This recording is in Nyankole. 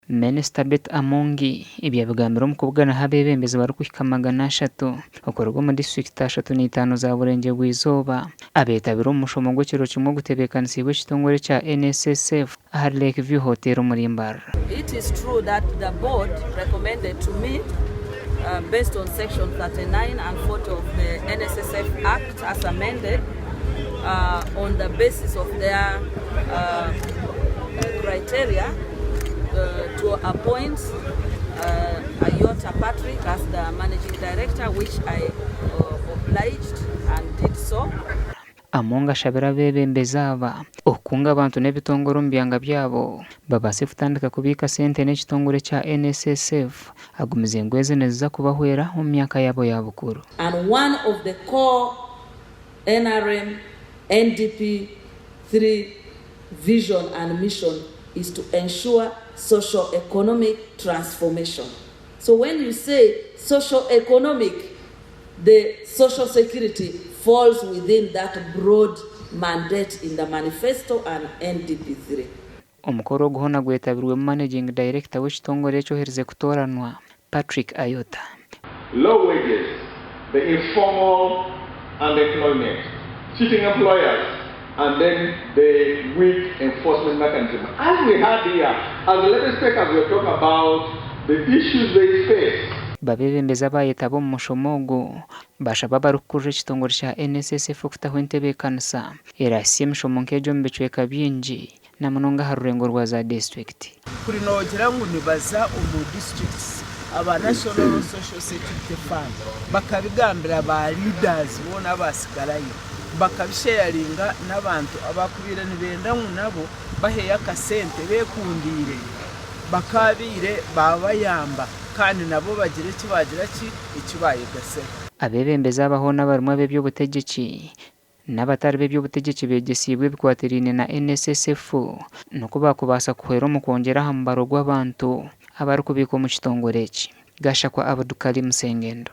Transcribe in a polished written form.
Minisita Betty Amongi ebi abigambire omu kubuganaho abeebembezi barikuhika 300 okuruga omu disiturikiti 35 za Burengyerwa-izooba abeetabire omu mushomo gw'ekiro kimwe ogutebeekanisiibwe ekitongore ekya NSSF ahari Lake View Hotel omuri Mbarara. It is true that the board recommended to me based on section 39 and 40 of the NSSF Act as amended on the basis of their criteria to appoint Ayota Patrick as the managing director which I obliged and did so. Among ashabire abeebembezi aba okukunga abantu n'ebitongore omu byanga byabo babaase kutandika kubiika sente n'ekitongore ekya NSSF agumize ngu ezi niziza kubahwera omu myaka yaabo ya bukuru. And one of the core nrm NDP 3 vision and mission is to ensure socio-economic transformation. So when you say socio-economic, the social security falls within that broad mandate in the manifesto and NDP 3. Omukoro ogu hoona gwetabirwemu Managing Director w'ekitongore eki oherize kutooranwa, Patrick Ayota. Low wages, the informal unemployment, cheating employers and then the weak enforcement mechanism. As we heard here, as the legislators were talking about the issues they face. Babeebembezi abaayetaba omu mushomo ogu baashaba abarikukurira ekitongore kya NSSF okutaho entebeekanisa eraahitsye emishomo nk'egi omu bicweka bingi na munonga aha rurengo rwa za disiturikiti. Kuri noogira ngu nibaza omu districts aba National Social Security Fund bakabigambira ba leaders boona abasigarayo bakabisheyaringa n'abantu abakubaire nibenda ngu nabo baheyo akasente bekundiire bakaabaire baabayamba kandi nabo bagire eki baagira ki eki baayegasira. Abeebembezi aba hoona abarimu ab'eby'obutegyeki N'abatari b'eby'obutegyeki beegyesiibwe ebikwatiraine na NSSF n'oku baakubaasa kuhwera omu kwongyera aha mubaro gw'abantu abarikubiikwa omu kitongore eki. Gashakwa Abdukalim Sengendo.